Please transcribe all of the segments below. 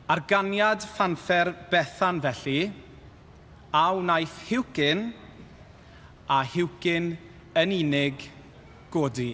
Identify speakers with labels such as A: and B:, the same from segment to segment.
A: Ar ganiad ffanffer Bethan felly, a wnaeth Huwcyn a Huwcyn yn unig godi.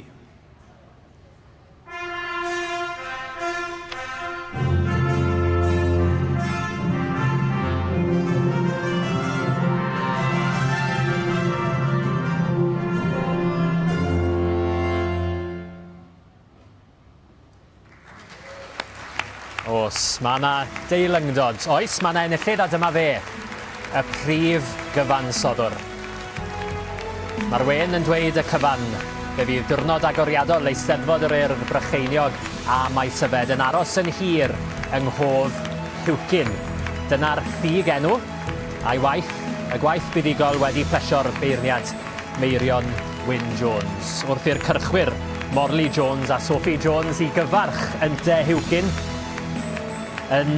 B: Oes, mae yna deilyngdod. Oes, mae yna enillydd a dyma fe, y prif gyfansoddwr. Mae'r wên yn dweud y cyfan. Fe fydd diwrnod agoriadol Eisteddfod yr Urdd Brycheiniog a Maesyfed yn aros yn hir yng nghof Huwcyn. Dyna'r ffug enw, a'i waith, y gwaith buddugol wedi plesio'r beirniad Meirion Wyn Jones. Wrth i'r cyrchwyr Morley Jones a Sophie Jones i gyfarch ynte Huwcyn yn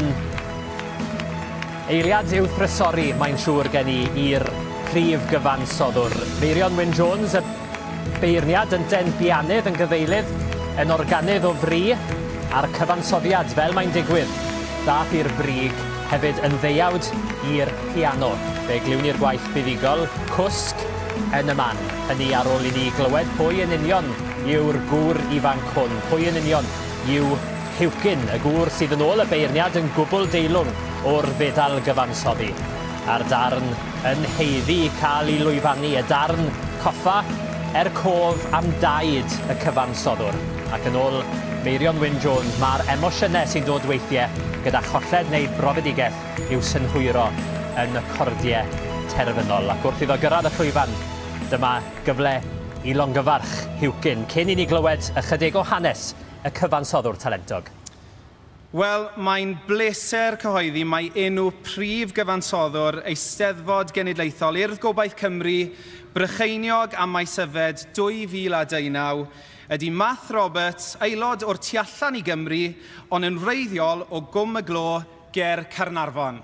B: eiliad i'w thrysori, mae'n siŵr gen i, i'r prif gyfansoddwr. Meirion Wyn Jones, y beirniad ynte'n bianydd, yn gyfeilydd, yn organydd o fri, a'r cyfansoddiad, fel mae'n digwydd, dath i'r brig hefyd yn ddeuawd i'r piano. Fe glywn ni'r gwaith buddugol, Cwsg yn y man. Hynny ar ôl i ni glywed pwy yn union yw'r gŵr ifanc hwn, pwy yn union yw Huwcyn, y gŵr sydd yn ôl y beirniad yn gwbl deilwng o'r fedal gyfansoddi. A'r darn yn haeddu cael ei lwyfannu, y darn coffa er cof am daid y cyfansoddwr. Ac yn ôl Meirion Wyn Jones, mae'r emosiynau sy'n dod weithiau gyda cholled neu brofedigaeth i'w synhwyro yn y cordiau terfynol. Ac wrth iddo gyrraedd y llwyfan, dyma gyfle i longyfarch Huwcyn, cyn i ni glywed ychydig o hanes y cyfansoddwr talentog.
A: Wel, mae'n bleser cyhoeddi mai enw prif gyfansoddwr Eisteddfod Genedlaethol Urdd Gobaith Cymru, Brycheiniog a Maesyfed 2019 ydy Math Roberts, aelod o'r tu allan i Gymru, ond yn wreiddiol o Gwm y Glo ger Caernarfon.